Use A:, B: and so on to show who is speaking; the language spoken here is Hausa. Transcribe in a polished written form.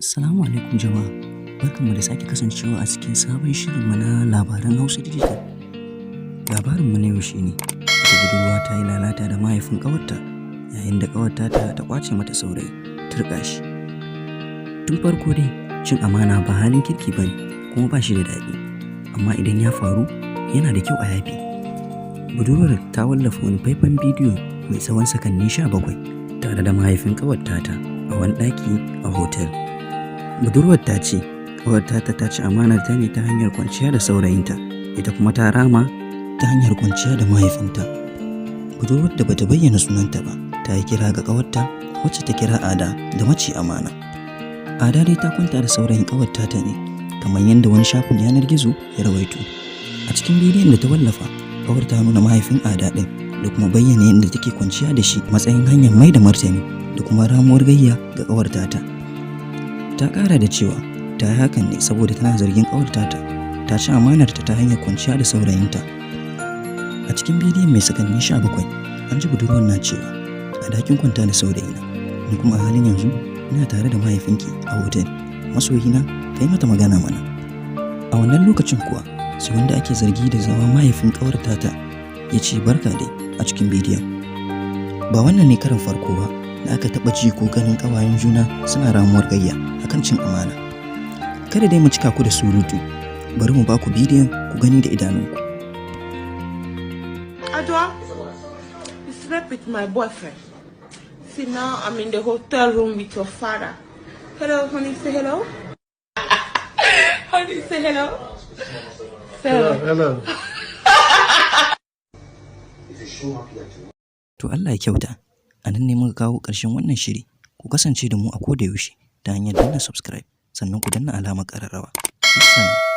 A: Assalamu alaikum jama'a, barkanmu da sake kasancewa a cikin sabon shirinmu na Labaran Hausa Digital. Labarinmu na yau shi ne wata budurwa ta yi lalata da mahaifin ƙawarta yayin da ƙawarta ta ƙwace mata saurayi, turƙa shi. Tun farko dai, cin amana ba halin kirki ba ne kuma ba shi da daɗi, amma idan ya faru, yana da kyau a yafe. Budurwar ta wallafa wani faifan bidiyo mai tsawon sakanni 17 tare da mahaifin ƙawar tata a wani ɗaki a hotel. Budurwar ta ce ƙawar tata ta ci amanar ta ne ta hanyar kwanciya da saurayinta, ita kuma ta rama ta hanyar kwanciya da mahaifinta. Budurwar da bata bayyana sunanta ba ta yi kira ga ƙawarta, wacce ta kira Ada, da maci amana. Ada dai ta kwanta da saurayin ƙawar tata ne, kamar yadda wani shafin yanar gizo ya rawaito. A cikin bidiyon da ta wallafa, ƙawar ta nuna mahaifin Ada ɗin da kuma bayyana yadda take kwanciya da shi matsayin hanyar mai da martani da kuma ramuwar gayya ga ƙawar tata. Ta ƙara da cewa ta yi hakan ne saboda tana zargin ƙawar tata ta ci amanarta ta hanyar kwanciya da saurayinta. A cikin bidiyon mai sakanni 17, an ji budurwar na cewa, "A kin kwanta da saurayina, ni kuma a halin yanzu ina tare da mahaifinki a hotel. Masoyina, ka yi mata magana mana." A wannan lokacin kuwa, sai wanda ake zargi da zama mahaifin ƙawar tata ya ce, "Barka dai," a cikin bidiyon. Ba wannan ne karin farko ba da aka taɓa ji ko ganin ƙawayen juna suna ramuwar gayya akan cin amana. Kada dai mu cika ku da surutu, bari mu ba ku bidiyon ku gani da idanunku.
B: Adwa, you slept with my boyfriend. See, now I'm in the hotel room with your father. Hello, honey, say hello. Honey, say hello. Say hello.
C: Hello.
D: If you show up here tomorrow,
A: To, Allah ya kyauta, a nan ne muka kawo ƙarshen wannan shiri. Ku kasance da mu a koda yaushe ta hanyar danna subscribe, sannan ku danna alamar ƙararrawa. Bissalam.